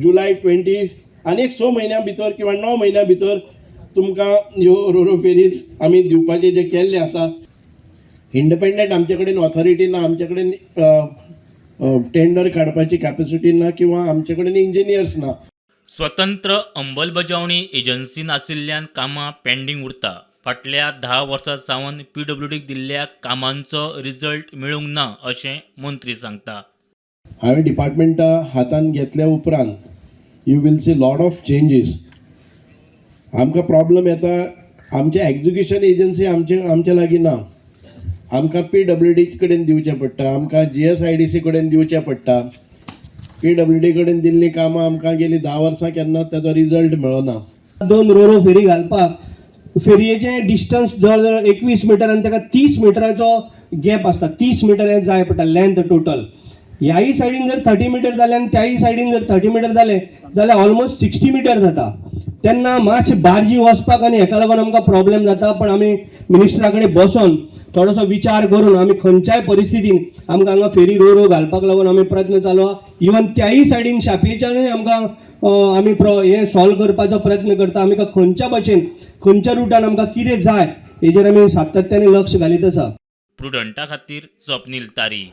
जुलय 20 आनी एक 6 म्हयन्यां भितर किंवा 9 म्हयन्यां भितर तुमकां ह्यो रोरो फेरीज आमी दिवपाचें जें केल्लें आसा. इंडिपेंडंट आमचे कडेन ऑथॉरिटी ना, आमचे कडेन टेंडर काडपाची कॅपॅसिटी ना किंवा आमचे कडेन इंजिनियर्स ना. स्वतंत्र अंमलबजावणी एजन्सी नाशिल्ल्यान कामां पेंडींग उरता. फाटल्या 10 वर्सां सावन पीडब्ल्यूडीक दिल्ल्या कामांचो रिजल्ट मेळूंक ना अशें मंत्री सांगता. हांवें डिपार्टमेंटा हातान घेतल्या उपरांत you will see lot of changes. आमकां प्रॉब्लम येता, आमचे एक्जिक्युशन एजन्सी आमचे लागीं ना. आमकां पीडब्ल्यूडी कडेन दिवचें पडटा, आमकां जीएसआयडीसी कडेन दिवचें पडटा. पीडब्ल्यूडी कडेन दिल्लीं कामां आमकां गेलीं 10 वर्सां केन्ना ताचो रिजल्ट मेळना. दोन रोरो फेरी घालपाक फेरयेचें डिस्टन्स जवळ जवळ 21 मिटर आनी ताका 30 मिटराचो गॅप आसता. 30 मिटर हें जाय पडटा लेंथ टोटल. ह्याय सायडीन जर 30 मिटर जालें आनी त्याय सायडीन जर 30 मिटर जालें जाल्यार ऑलमोस्ट 60 मिटर जाता. तेन्ना मातशें बार्जी वचपाक आनी हेका लागून आमकां प्रॉब्लेम जाता. पण आमी मिनिस्टरा कडेन बसोन थोडोसो विचार करून आमी खंयच्याय परिस्थितीन आमकां हांगा फेरी रो रो घालपाक लागून आमी प्रयत्न चालू आहा. इवन त्याय सायडीन शापयेच्यानूय आमकां आमी हें सॉल्व करपाचो प्रयत्न करता. आमी खंयच्या भशेन, खंयच्या रुटान आमकां कितें जाय हेजेर आमी सातत्याने लक्ष घालीत आसा. प्रुडंटा खातीर स्वप्नील तारी.